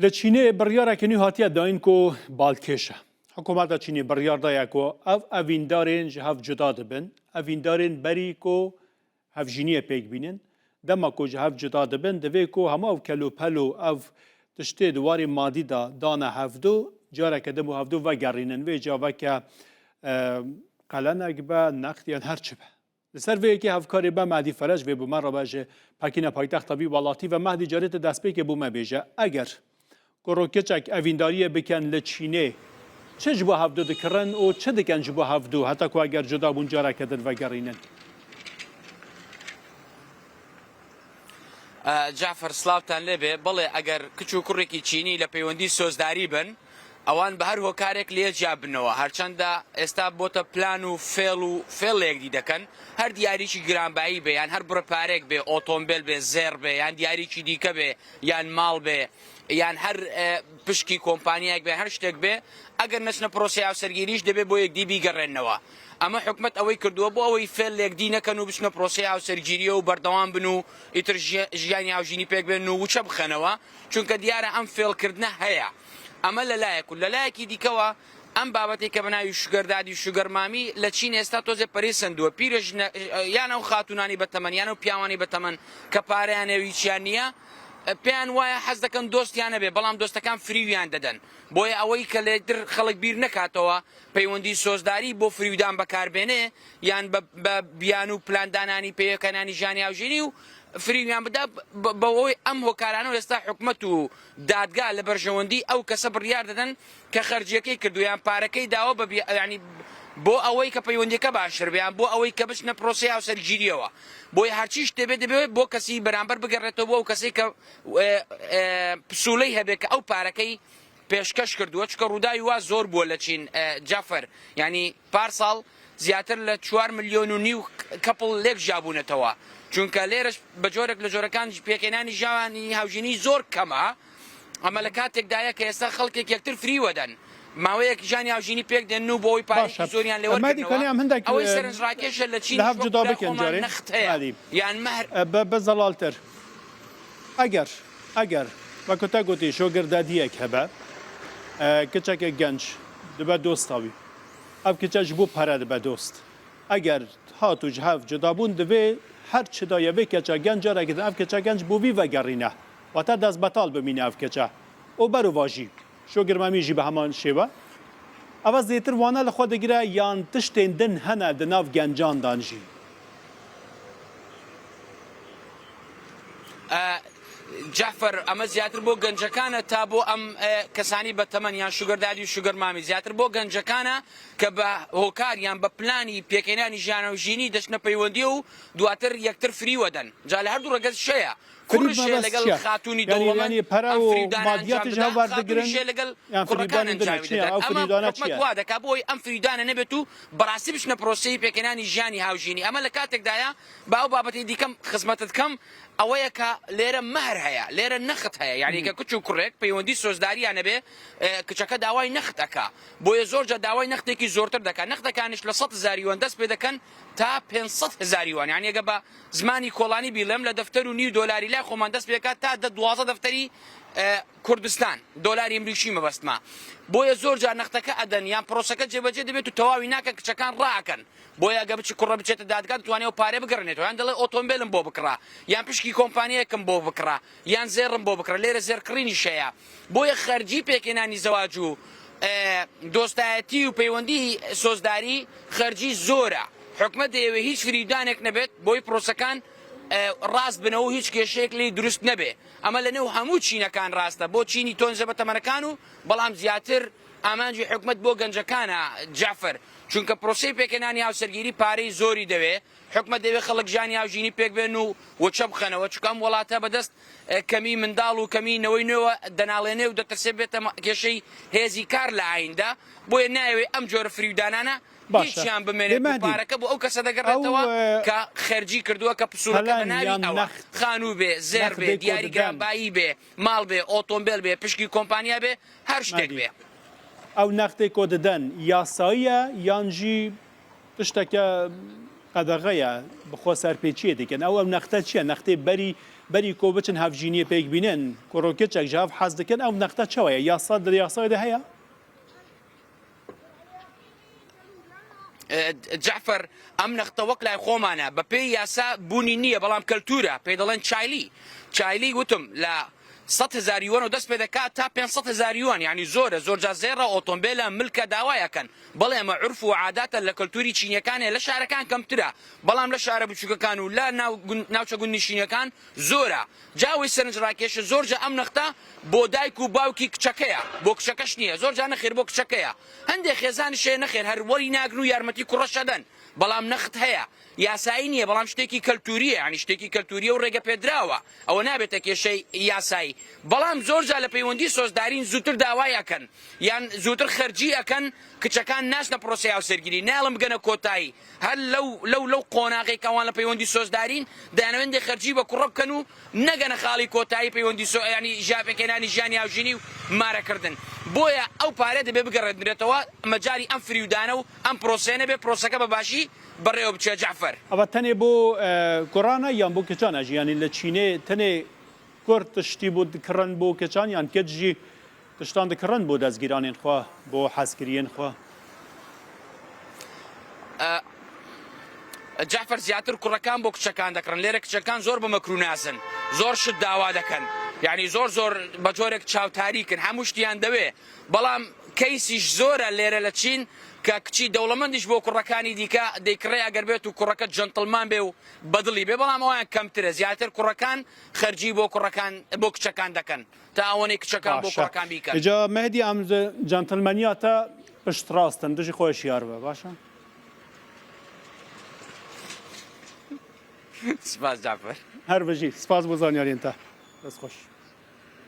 Li Çînê biryareke nû hatiye dayîn ku balkêş e. Hikûmeta Çînê biryar daye ku ev evîndarên ji hev cuda dibin, evîndarên berî ku hevjîniyê pêk bînin, dema ku ji hev cuda dibin divê ku hemû ew kelûpel û ev tiştê di warê madî de dane hevdu, careke din bo hevdu vegerînin. Vê ca weke qelenek be, next yan her çi be. Li ser vê yekê hevkarê me Mehdî Ferec vê bi me re be ji Pekîna paytexta vî welatî ve Mehdî carê te destpêkê bo me bêje eger ku rokêçek evîndariyê bikin li Çînê çi ji bo hevdu dikirin û çi dikin ji bo hevdu heta ku eger cuda bûn careke din vegerînin. Cafer slavtan lê bê بەڵێ ئەگەر کچ و کوڕێکی چینی لە پەیوەندی سۆزداری بن ئەوان بە هەر هۆکارێک لێ جیا بنەوە، هەرچەندە ئێستا بۆتە پلان و فێڵ و فێڵ لە یەکدی دەکەن، هەر دیاریی گرانبایی بێ یان هەر بڕە پارەیەک بێ، ئۆتۆمبێل بێ، زێڕ بێ یان دیاریی دیکە بێ یان ماڵ بێ یان هەر پشکی کۆمپانیایەک بێ، هەر شتێک بێ، ئەگەر نەچنە پرۆسەی هاوسەرگیریش دەبێ بۆ یەکدی بیگەڕێننەوە. ئەمە حکومەت ئەوەی کردووە بۆ ئەوەی فێڵ لە یەکدی نەکەن و بچنە پرۆسەی هاوسەرگیرییەوە و بەردەوام بن و ئیتر ژیانی هاوژینی پێک بێنن و وچە بخەنەوە، چونکە دیارە ئەم فێڵکردنە هەیە. ئەمە لە لایەک و لە لایەکی دیکەوە ئەم بابەتەی کە بە ناوی sugar daddy و sugar mommy لە چین ئێستا تۆزێ پەرەی سەندووە پیرە ژنە یان ئەو خاتوونانی بە تەمەن یان ئەو پیاوانی بە تەمەن کە پارەیان هەیە و هیچیان نییە پێیان وایە حەز دەکەن دۆستیان هەبێ بەڵام دۆستەکان فریویان دەدەن بۆیە ئەوەی کە لێتر خەڵک بیر نەکاتەوە پەیوەندی سۆزداری بۆ فریودان بەکاربێنێ یان بە بیانوو پلاندانانی پێکەنانی ژیانی هاوژینی و فریویان بدا بەوەی ئەم هۆکارانە ئێستا حکومەت و دادگا لە بەرژەوەندی ئەو کەسە بڕیار دەدەن کە خەرجیەکەی کردووە یان پارەکەی داوە بە یانی بۆ ئەوەی کە پەیوەندیەکە باشتر بێ یان بۆ ئەوەی کە بچنە پرۆسەی هاوسەرگیریەوە بۆیە هەرچی شتێ بێ دەبێت بۆ کەسی بەرامبەر بگەڕێتەوە بۆ ئەو کەسەی کە پسوولەی هەبێ کە ئەو پارەکەی پێشکەش کردووە چونکە ڕووداوی وا زۆر بووە لە چین جەفەر یانی پارساڵ زیاتر لە چوار ملیۆن و نیو couple لێک جیابوونەتەوە، چونکە لێرەش بە جۆرێک لە جۆرەکان پێکهێنانی ژیانی هاوژینی زۆر کەمە، ئەمە لە کاتێکدایە کە ئێستا خەڵکێک یەکتر فریوەدەن، ماوەیەک ژیانی هاوژینی پێک دێنن و بۆ ئەوەی باشە پارەیەکی زۆریان لێ مادی وەرگرنەوە، کانی ئەم هەندێک ئەوەی سەرنجڕاکێشە لە لە چینیش هەڤ وەکو جودا لای بکەن خۆمان جارێ نەخت هەیە مادی یان مەهر. بە بە زەڵالتر ئەگەر ئەگەر وەکو تە گوتی شۆگردادیەک هەبە کچەکە گەنج دبە دۆستاوی ئەڤ کچە ji bo pere dibe dost. Eger hat û ji hev cuda bûn divê her çi daye vê keça genc careke din ev keça genc bo vî vegerîne. Wate dest betal bimîne ev keça. Û berova jî. Şogirmemî jî bi heman şêwe. Eva zêtir wane li xwe digire yan tiştên din hene di nav gencan dan jî. جەعفەر، ئەمە زیاتر بۆ گەنجەکانە تا بۆ ئەم کەسانی بەتەمەن یان sugar daddy و sugar mommy زیاتر بۆ گەنجەکانە کە بە هۆکار یان بە پلانی پێکهێنانی ژیانەوژینی دەچنە پەیوەندی و دواتر یەکتر فریوەدەن جا لە هەردوو ڕەگەز شەیە فریب کوڕیش هەیە مەبەست لەگەڵ چییە؟ خاتوونی یانی دەوڵەمەند یانی پەرە ئەم و فریودانە ئەنجام مادیاتیش بدا هەڤ خاتوونیش وەردگرن هەیە لەگەڵ یان کوڕەکان فریودانی دنە ئەنجامی چییە دەدات ئەو ئەمە فریودانە حکومەت چییە؟ وا دەکات بۆ ئەوەی ئەم فریودانە نەبێت و بەڕاستی بچنە پرۆسەی پێکهێنانی ژیانی هاوژینی ئەمە لە کاتێکدایە با ئەو بابەتەی دیکەم خزمەتت کەم ئەوەیە کە لێرە مەهر هەیە لێرە نەخت هەیە یعنی کە کچ و کوڕێک پەیوەندی سۆزداریان هەبێ کچەکە داوای نەخت ئەکا بۆیە زۆر جار داوای نەختێکی زۆرتر دەکا نەختەکانیش لە 100 هزار یوان دەست پێ دەکەن تا 500 هزار یوان یعنی ئەگە بە زمانی کۆڵانی بیڵێم لە دەفتەر و نیو دۆلاری لای خۆمان دەست پێکات تا دە 12 دەفتەری کوردستان دۆلاری ئەمریکی مەبەستمە بۆیە زۆر جار نەختەکە ئەدەن یان پرۆسەکە جێبەجێ دەبێت و تەواوی ناکەن کچەکان ڕائەکەن بۆیە ئەگە بچی کوڕە بچێتە دادگا دەتوانێت ئەو پارەیە بگەڕێنێتەوە یان دەڵێ ئۆتۆمبێلم بۆ بکڕە یان پشکی کۆمپانیایەکم بۆ بکڕە یان زێڕم بۆ بکڕە لێرە زێڕ کڕینیش هەیە بۆیە خەرجی پێکهێنانی زەواج و دۆستایەتی و پەیوەندی سۆزداری خەرجی زۆرە حکومەت دەیەوێت هیچ فریودانێک نەبێت بۆی پرۆسەکان ڕاست بنەوە و هیچ کێشەیەک لێی دروست نەبێ ئەمە لە نێو هەموو چینەکان ڕاستە بۆ چینی تۆنزە بەتەمەنەکان و بەڵام زیاتر ئامانجی حکومەت بۆ گەنجەکانە جەعفەر چونکە پرۆسەی پێکهێنانی هاوسەرگیری پارەی زۆری دەوێ حکومەت دەوێ خەڵک ژیانی هاوژینی پێک بێن و وچە بخەنەوە چونکە ئەم وڵاتە بەدەست کەمی منداڵ و کەمی نەوەی نوێوە دەناڵێنێ و دەترسێ بێتە کێشەی هێزی کار لە ئایندە بۆیە نایەوێ ئەم جۆرە فریودانانە باشە هیچیان دەی بمێنێت و مەهدی پارەکە بۆ ئەو کەسە ئەو دەگەڕێتەوە کە خەرجی کردووە کە پسوولەکە بە پەلان ناوی یان ئەوە نەخت خانوو بێ زێڕ بێ نەخدەی کۆ دیاری ددەن گرانبایی بێ ماڵ بێ ئۆتۆمبێل بێ پشکی کۆمپانیا بێ هەر شتێک مەهدی بێ. ئەو نەختەی کۆ ددەن یاساییە یان ژی تشتەکە قەدەغەیە بخۆ سەرپێچیە دەکەن ئەو ئەو نەختە چییە نەختەی بەری. بەری کو بچن هەڤژینیێ پێک بینن کوڕ و کچێک ji hev hez dikin ew nexte çawa ye yasa di yasayê de heye؟ جەعفەر، ئەم نەختە وەک لای خۆمانە بەپێی یاسا بوونی نییە، بەڵام کەلتوورە، پێی دەڵێن چایلی. چایلی وتم لە 100 هەزار یوەنەوە دەست پێ دەکات تا 500 هەزار یوان، یانی زۆرە، زۆرجار زێڕە، ئۆتۆمبێلە، ملکە داوای ئەکەن. بەڵێ ئەمە عورف و عاداتە لە کەلتووری چینیەکانەیە، لە شارەکان کەمترە، بەڵام لە شارە بچووکەکان و لە ناو ناوچە گوندنشینەکان زۆرە. جا ئەوەی سەرنجڕاکێشە زۆرجار ئەم نەختە بۆ دایک و باوکی کچەکەیە، بۆ کچەکەش نییە، زۆرجار نەخێر بۆ کچەکەیە. هەندێک خێزانیش هەیە نەخێر هەر وەری ناگرن و یارمەتی کوڕەش ئەدەن، بەڵام نەخت هەیە. یاسایی نییە بەڵام شتێکی کەلتورییە، یانی شتێکی کەلتورییە و ڕێگەپێدراوە، ئەوە نابێتە کێشەی یاسایی. بەڵام زۆرجار لە پەیوەندی سۆزدارین زووتر داوای ئەکەن یان زووتر خەرجی ئەکەن، کچەکان ناچنە پرۆسەی هاوسەرگیری، نایەڵن بگەنە کۆتایی، هەر لەو لەو لەو قۆناغەی کە ئەوان لە پەیوەندی سۆزدارین دەیانەوێت هەندێک خەرجی بە کوڕە بکەن و نەگەنە خاڵی کۆتایی پەیوەندی سۆ یانی ژیا پێکهێنانی ژیانی هاوژینی و مارەکردن بۆیە ئەو پارەیە دەبێت بگەڕێندرێتەوە مەجالی ئەم فریودانە و ئەم پرۆسەیە نەبێت پرۆسەکە بە باشی بەڕێوە بچێت جەعفەر. ئەوە تەنێ بۆ کوڕانە یان بۆ کچانە ژی یانی لە چینێ تەنێ کوڕ تشتی بۆ دکڕن بۆ کچان یان کچ ژی تشتان دکڕن بۆ دەستگیرانێن خوا بۆ حەزکریێن خوا؟ جەعفەر زیاتر کوڕەکان بۆ کچەکان دەکڕن لێرە کچەکان زۆر بە مەکر و نازن زۆر شت داوا دەکەن یعنی زۆر زۆر بە جۆرێک چاوتاریکن هەموو شتیان دەوێ بەڵام کەیسیش زۆرە لێرە لە چین کە کچی دەوڵەمەندیش بۆ کوڕەکانی دیکە دەیکڕێ ئەگەر بێت و کوڕەکە جەنتڵمان بێ و بەدڵی بێ بەڵام ئەویان کەمترە زیاتر کوڕەکان خەرجی بۆ کوڕەکان بۆ کچەکان دەکەن تا ئەوەنەی کچەکان بۆ باشە کوڕەکان بیکەن. ئیجا مەهدی ئەم جەنتڵمەنیا تە پشت ڕاستن دژی خۆی شیار بە باشە. سپاس جەعفەر. هەر بژی سپاس بۆ زانیارین تە دەست خۆش.